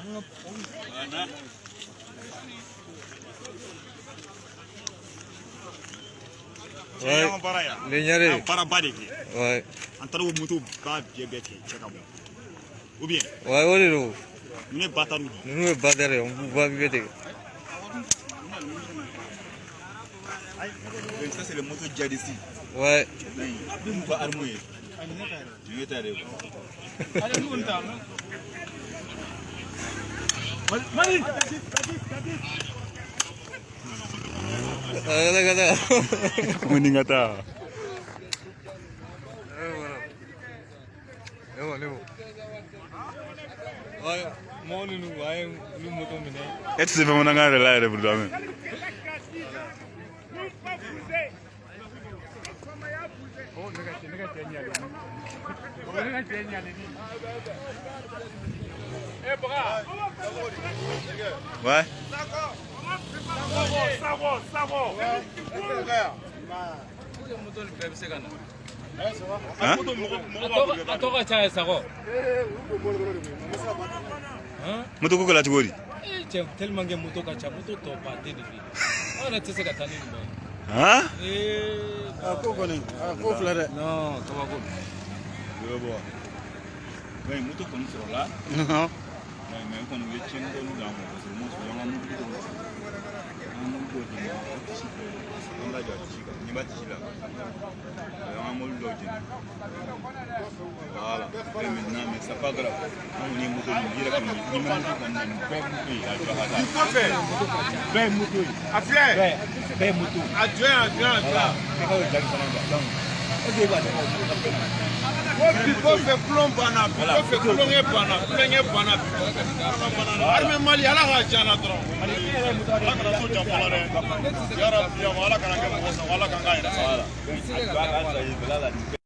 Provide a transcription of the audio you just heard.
Ouais. An baara yan. Nin ɲare. An baaraba de kɛ. Ouais. An taara o moto ba bɛɛ bɛɛ cɛ ka bɔ. Ou bien Ouais, o de don. Ninnu ye bâtard de ye. Ninnu ye bâtard ye, u b'a bɛɛ tigɛ. Donc ça, c'est le moto djihadiste. Ouais. N'u ka arme ye. Nin ye ta de ye. A ka taa. Ko ni ka taa. Ne ko ne ko. Ouais, mɔgɔ ninnu a ye olu moto minɛ. E tɛ se bamanankan yɛrɛ la yɛrɛ Burudamɛ. Ouais. Moto nin bɛɛ bɛ se ka na. Hein? A tɔ ka ca ye Sakɔ. Moto ko kɛla cogo di? Ee cɛ, tellement que moto ka ca, moto tɔ baden de bɛ yen. Anw yɛrɛ tɛ se ka taa ni nin bɛɛ ye. Hein? Ee. A ko kɔni, a ko filɛ dɛ. Non, kabako. Dɔ bɛ bɔ. Ouais, moto kɔni sɔrɔla. Ouais, mais kɔni u ye tiɲɛni dɔɔni don an kun parce que moto an ka mobili dɔw an ka mobili dɔw jeni o tisi filɛ an b'a jɔ a tisi kan ɲɛ b'a tisi la an ka mobili dɔw jeni. Voilà. Et maintenant, mais c'est pas grave, an kɔni ye moto ɲini i yɛrɛ kɔni n'i ma moto kɔni na nin bɛɛ ye moto ye a jɔ a ka taa Kɔfɛ. Bɛɛ ye moto ye. A filɛ. Bɛɛ ye moto. A jɔ yan, a jɔ yan, a jɔ yan. Kɛkɛw ye jali fana quoi, donc est ce que e b'a dɔn Ko bi kɔfɛ kulon banna, bi kɔfɛ kulonkɛ banna, kulonkɛ banna bi. Armée Mali, Ala k'a diya an na dɔrɔn. Ala kana so jan fɔlɔ dɛ. Yarabi, Ala kana kɛ mɔgɔ sago, Ala k'an k'a yɛrɛ sago. Voilà, donc a jɔ a ka halisa yen la nin.